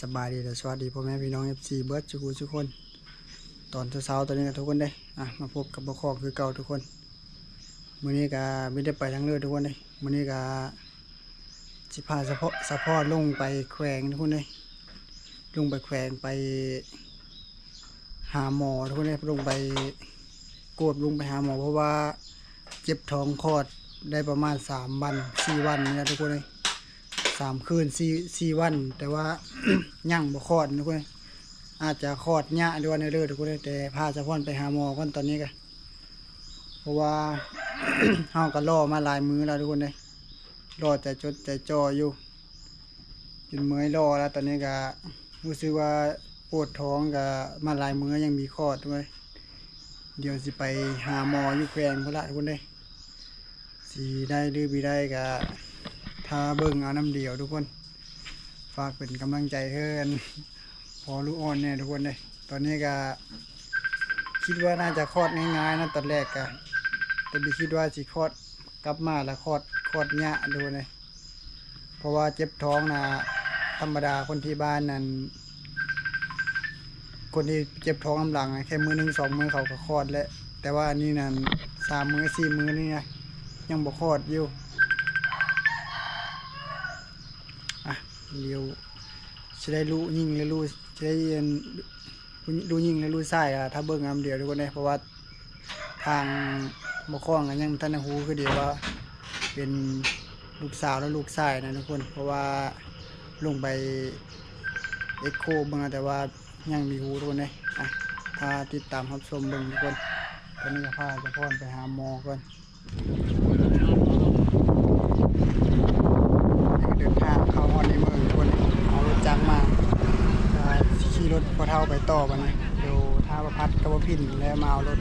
ສະບາຍດີ ແລະ ສະຫວັດດີພໍ່ແມ່ພີ່ນ້ອງ ເອັຟຊີ ເບິດສູ່ຜູ້ສູ່ຄົນ ຕອນເຊົ້າໆ ຕອນນີ້ນະທຸກຄົນເດ້. ອ່ະ ມາພົບກັບບ່າວຄອງຄືເກົ່າທຸກຄົນ. ມື້ນີ້ກະບໍ່ໄດ້ໄປທາງເລີດທຸກຄົນເດ້. ມື້ນີ້ກະຊິພາສະເພາະ ສະເພາະລົງໄປແຂວງທຸກຄົນເດ້. ລົງໄປແຂວງ ໄປຫາໝໍທຸກຄົນເດ້. ລົງໄປກວດ ລົງໄປຫາໝໍ ເພາະວ່າເຈັບທ້ອງຄອດໄດ້ປະມານສາມວັນ ສີ່ວັນນີ້ແຫຼະທຸກຄົນເດ້. ສາມຄືນ ສີ່ ສີ່ວັນ ແຕ່ວ່າ ຍັງບໍ່ຄອດທຸກຄົນເດ້. ອາດຈະຄອດຍາກ ຫຼືວ່າແນວເລີດທຸກຄົນເດ້. ແຕ່ພາສະພອນໄປຫາໝໍກ່ອນຕອນນີ້ກະ ເພາະວ່າ ເຮົາກະລໍມາຫຼາຍມື້ແລ້ວທຸກຄົນເດ້. ລໍໃຈຈົດໃຈຈ່ອຢູ່ ຈົນເມື່ອຍລໍແລ້ວ. ຕອນນີ້ກະຮູ້ສຶກວ່າປວດທ້ອງ ກະມາຫຼາຍມື້ຍັງມີຄອດເວີຍ. ດຽວຊິໄປຫາໝໍຢູ່ແຂວງພຸ້ນລະທຸກຄົນເດ້. ຊິໄດ້ຫຼືບໍ່ໄດ້ກະຖ້າເບິ່ງເອົານຳດຽວທຸກຄົນ. ຝາກເປັນກຳລັງໃຈເຮີ່ນພໍ່ລູກອ່ອນແດ່ທຸກຄົນເດ້. ຕອນນີ້ກະຄິດວ່າໜ້າຈະຄອດງ່າຍໆນະ ຕອນແລກກະ ແຕ່ບໍ່ຄິດວ່າຊິຄອດ ກັບມາລະຄອດ ຄອດຍາກໂດນເລີຍ. ເພາະວ່າເຈັບທ້ອງນະ ທຳມະດາຄົນທີ່ບ້ານນັ້ນ ຄົນທີ່ເຈັບທ້ອງນຳຫຼັງນະ ແຄ່ມື້ໜຶ່ງສອງມື້ເຂົາກະຄອດແລ້ວ. ແຕ່ວ່າອັນນີ້ນັ້ນ ສາມມື້ສີ່ມື້ນີ້ນະ ຍັງບໍ່ຄອດຢູ່. ອ່ະ ດຽວຊິໄດ້ລູກຍິງ ຫຼືລູກ ຊິໄດ້ອັນ ລູກຍິງ ຫຼືລູກຊາຍ ກະຖ້າເບິ່ງນຳດຽວທຸກຄົນເດ້. ເພາະວ່າ ທາງໝໍຄອງກະຍັງບໍ່ທັນໄດ້ຮູ້ຄືດຽວວ່າເປັນລູກສາວ ຫຼືລູກຊາຍນະທຸກຄົນ. ເພາະວ່າລົງໄປເອັກໂຄເບິ່ງແລ້ວ ແຕ່ວ່າຍັງບໍ່ຮູ້ທຸກຄົນເດ້. ອ່ະ ຖ້າຕິດຕາມຮັບຊົມເບິ່ງທຸກຄົນ. ຕອນນີ້ກະພາສະພອນໄປຫາໝໍກ່ອນ. ນີ້ກະເດີນທາງເຂົ້າຮອດໃນເມືອງທຸກຄົນ. ເອົາລົດຈັກມາ ກະຊິຂີ່ລົດພໍ່ເຖົ້າໄປຕໍ່ບັດນີ້ ຢູ່ທ່າພະພັດກັບບໍ່ຜິນ ແລ້ວມາເອົາລົດ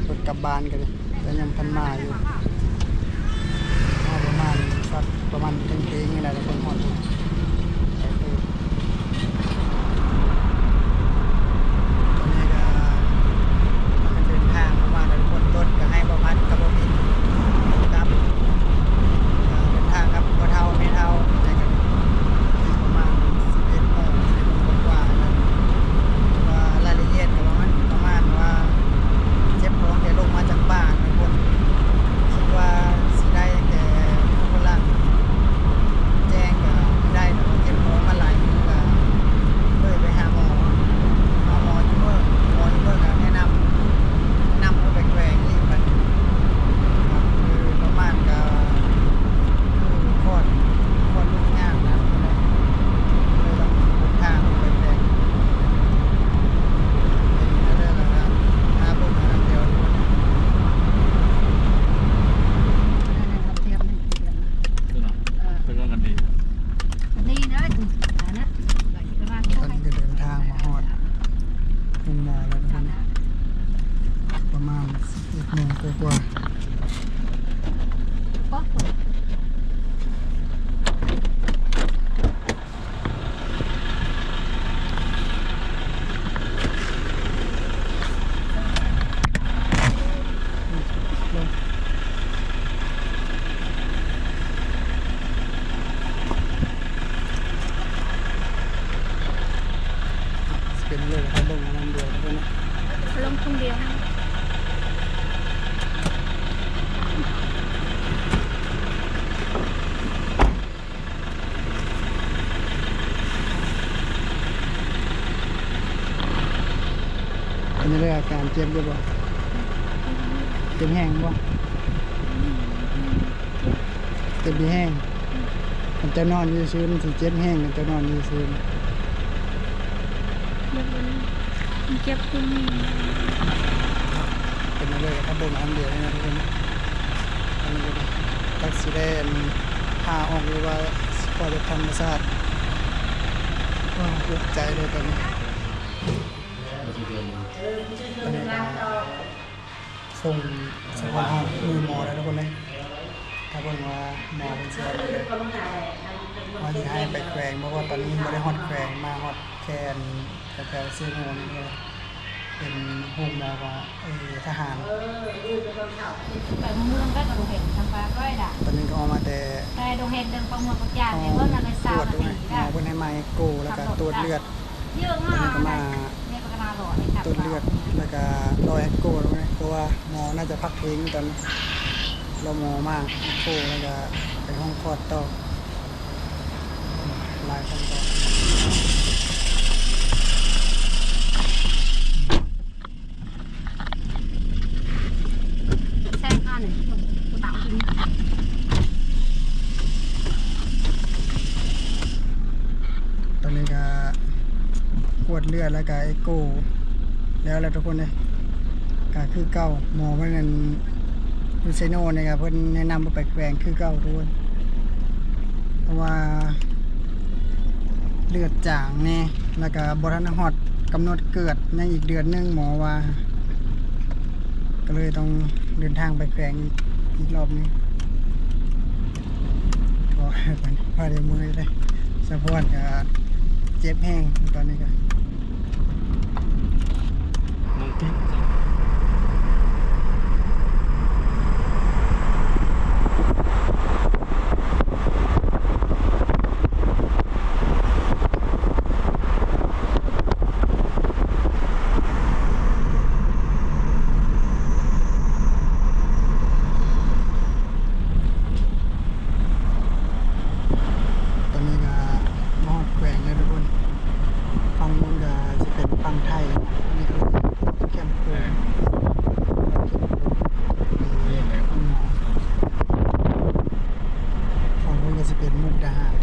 ລົດກັບບ້ານກະໄດ້ ແຕ່ຍັງບໍ່ທັນມາຢູ່. ຮອດປະມານ ສັກປະມານທ່ຽງໆນີ້ແຫຼະ ແລ້ວເພິ່ນຮອດຢູ່. ຕອນນີ້ກະພາກັນເດີນທາງເຂົ້າມາແລ້ວທຸກຄົນ. ລົດກະໃຫ້ບໍ່ພັດກັບບໍ່ຜິນກັບ ກະເດີນທາງກັບພໍ່ເຖົ້າແມ່ເຖົ້າ ປະມານສິບເອັດໂມງ ສິບເອັດໂມງກວ່າໆ ແລ້ວ ວ່າລາຍລະອຽດກະປະມານ ປະມານວ່າເຈັບທ້ອງແຕ່ລົງມາຈາກປ່າທຸກຄົນ. ຄິດວ່າຊິໄດ້ແຕ່ຄົນລະ ແຈ້ງກະໄດ້ ແຕ່ວ່າເຈັບທ້ອງມາຫຼາຍມື້ ກະເລີຍໄປຫາໝໍ ຫາໝໍຢູ່ເບີ ໝໍຢູ່ເບີກະແນະນຳ ນຳເຮົາໄປແຂວງອີກບັດນີ້. ຄືປະມານກະ ຄືຄອດ ຄອດລູກຍາກນະ ເລີຍຕ້ອງເດີນທາງໄປແຂວງ ເປັນແນວໃດລະ ຖ້າເບິ່ງນຳດຽວ. ເປັນກັນດີ ອັນນີ້ນະ ຕອນນີ້ກະເດີນທາງມາຮອດໂຮງໝໍແລ້ວທຸກຄົນ ປະມານສິບເອັດໂມງກວ່າໆ. ເປັນເລີຍ ເບິ່ງນຳດຽວເນາະ ລົງທຸ່ງດຽວ. ເປັນຈັ່ງໃດ ອາການເຈັບຢູ່ບໍ່? ເຈັບແຮງບໍ່? ເຈັບແຮງ. ຄັນເຈົ້ານອນຢູ່ຊື່ມັນຊິເຈັບແຮງ ຄັນເຈົ້ານອນຢູ່ຊື່. ມັນເຈັບຄືມີ ເປັນຈັ່ງໃດກະຖ້າເບິ່ງອັນດຽວນີ້ນະທຸກຄົນ. ອັນນີ້ກະຈັກຊິໄດ້ອັນ ຜ່າອອກ ຫຼືວ່າຊິປ່ອຍແບບທຳມະຊາດ. ໂອ້ ອຸກໃຈເລີຍຕອນນີ້. ອັນນີ້ກະ ສົ່ງສະພາບຮອດມືໝໍແລ້ວທຸກຄົນເອີຍ. ຖ້າເບິ່ງວ່າໝໍເພິ່ນຊິວ່າແນວໃດ ວ່າຊິໃຫ້ໄປແຂວງ ເພາະວ່າຕອນນີ້ຍັງບໍ່ໄດ້ຮອດແຂວງ ມາຮອດແຄ່ແຖວໆເຊໂນນີ້ເລີຍ. ເປັນໂຮງໝໍ ເອີ ທະຫານ. ໄປເມືອງກໍຕ້ອງເຫັນທຳປາກໄວ້ດະ. ຕອນນີ້ກໍອອກມາແຕ່ ແຕ່ດອງເຫັນເລື່ອງປາມ່ວງປາຈານ ອອກ ໃນເບິ່ງນັ້ນໄດ້ຊາວນາທີ ກວດດ້ວຍ ແລ້ວ ໝໍເພິ່ນໃຫ້ມາເອັກໂກ ແລ້ວກໍກຳນົດຕວດເລືອດ. ຕອນນີ້ກໍມາ ເອີ ຕວດເລືອດ ແລ້ວກໍລໍເອັກໂກ ເພາະວ່າໝໍໜ້າຈະພັກເພງຕອນນີ້ ລໍໝໍມາເອັກໂກ ແລ້ວກໍໄປຫ້ອງຄອດຕໍ່. ຫຼາຍຂັ້ນຕອນ. ຕອນນີ້ກໍກວດເລືອດ ແລ້ວກໍເອັກໂກ ແລ້ວແຫຼະທຸກຄົນເອີຍ. ກໍຄືເກົ່າ ໝໍເພິ່ນນັ້ນ ຢູ່ໄຊໂນນີ້ກໍເພິ່ນແນະນຳວ່າໄປແຂວງຄືເກົ່າທຸກຄົນ ເພາະວ່າເລືອດຈາງແດ່ ແລ້ວກໍບໍ່ທັນຮອດກຳນົດເກີດ ຍັງອີກເດືອນໜຶ່ງໝໍວ່າ ກໍເລີຍຕ້ອງເດີນທາງໄປແຂວງອີກ ອີກລອບໜຶ່ງ. ໂອ້ຍ ພາໄດ້ເມື່ອຍເດ້ ສະພອນກໍເຈັບແຮງຕອນນີ້ກໍ. ຕອນນີ້ກໍມາຮອດແຂວງແລ້ວທຸກຄົນ ຝັ່ງໂນ້ນກໍຊິເປັນຝັ່ງໄທ ອັນນີ້ກໍແຄມໂຂງ ຝັ່ງໂນ້ນກໍຊິເປັນມຸກດາຫານ.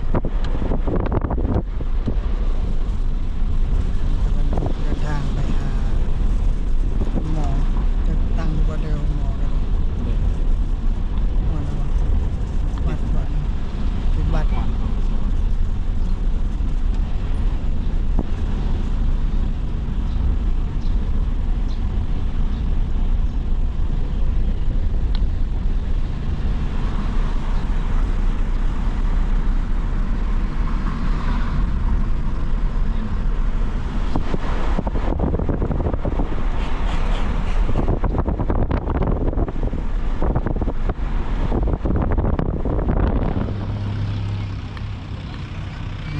ກຳລັງເດີນທາງໄປຫາໂຮງໝໍ ຈັກຕັ້ງຢູ່ບໍ່ເດີໂຮງໝໍກັນ. ຮອດແລ້ວບໍ່? ວັດ ວັດ ເປັນວັດ. ອ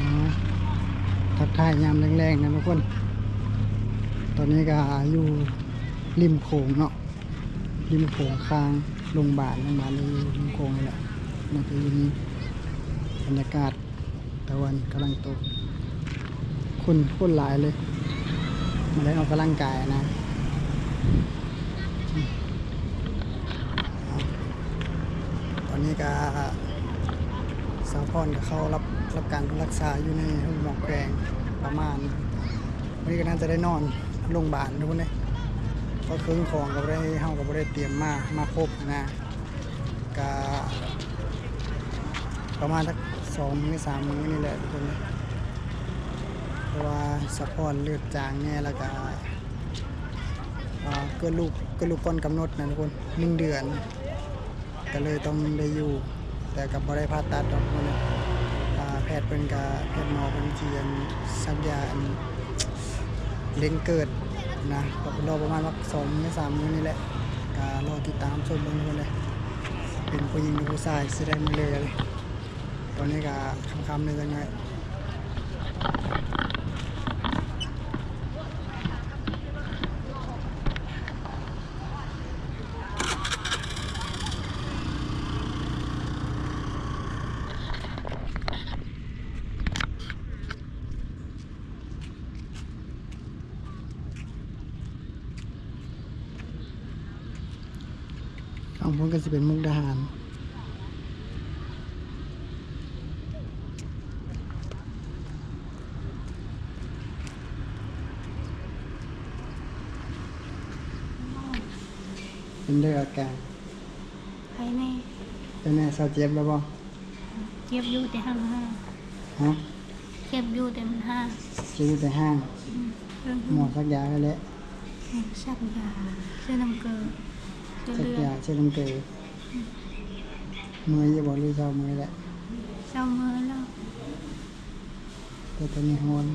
າ ທັກທາຍຍາມແລງໆນະທຸກຄົນ ຕອນນີ້ກໍຢູ່ລິມໂຂງເນາະ. ລິມໂຂງຂ້າງໂຮງບານ ໂຮງບານຢູ່ລິມໂຂງນີ້ແຫຼະ. ມັນກໍຢູ່ນີ້ ບັນຍາກາດຕາເວັນກຳລັງຕົກ ຄົນ ຄົນຫຼາຍເລີຍ ມາໄດ້ອອກກຳລັງກາຍນະ. ຕອນນີ້ກໍສາວພອນກໍເຂົ້າຮັບ ຮັບການຮັກສາຢູ່ໃນໂຮງໝໍແຂວງປະມານ ມື້ນີ້ກໍໜ້າຈະໄດ້ນອນໂຮງບານທຸກຄົນເດ້ ເພາະເຄື່ອງຂອງກໍບໍ່ໄດ້ ເຮົາກໍບໍ່ໄດ້ຕຽມມາ ມາຄົບນະ ກະປະມານຈັກສອງມື້ສາມມື້ນີ້ແຫຼະທຸກຄົນເດ້ ເພາະວ່າສະພອນເລືອດຈາງແດ່ ແລ້ວກະ ອາ ເກີດລູກ ເກີດລູກກ່ອນກຳນົດນະທຸກຄົນ ໜຶ່ງເດືອນ ກໍເລີຍຕ້ອງໄດ້ຢູ່ ແຕ່ກໍບໍ່ໄດ້ຜ່າຕັດດອກມື້ນີ້ ອາ ແພດເພິ່ນກະ ແພດໝໍເພິ່ນຊິອັນ ສັກຢາອັນເລັ່ງເກີດນະ ກໍລໍປະມານວ່າສອງມື້ສາມມື້ນີ້ແຫຼະ ກໍລໍຕິດຕາມຊົມເບິ່ງເພິ່ນເດ້ ເປັນຜູ້ຍິງຫຼືຜູ້ຊາຍ ຊິໄດ້ມື້ເລີຍ. ຕອນນີ້ກໍຄ່ຳໆແດ່ຈັກໜ້ອຍ. ຝັ່ງພຸ້ນກໍຊິເປັນມຸກດາຫານ. ເປັນເດີອາການ ໃຄແນ່ ເປັນແນ່ ເຊົາເຈັບແລ້ວບໍ່? ເຈັບຢູ່ແຕ່ຫ່າງໆ. ຮະ? ເຈັບຢູ່ແຕ່ມັນຫ່າງ. ເຈັບຢູ່ແຕ່ຫ່າງ. ອືມ ໝໍສັກຢາແລ້ວແຫຼະ. ອືມ ສັກຢາ ເຊື້ອນ້ຳເກືອ ເຊື້ອເລືອດ. ສັກຢາ ເຊື້ອນ້ຳເກືອ. ອືມ ເມື່ອຍຢູ່ບໍ່ ຫຼືເຊົາເມື່ອຍແລ້ວ? ເຊົາເມື່ອຍແລ້ວ ແຕ່ຕອນນີ້ຮ້ອນ.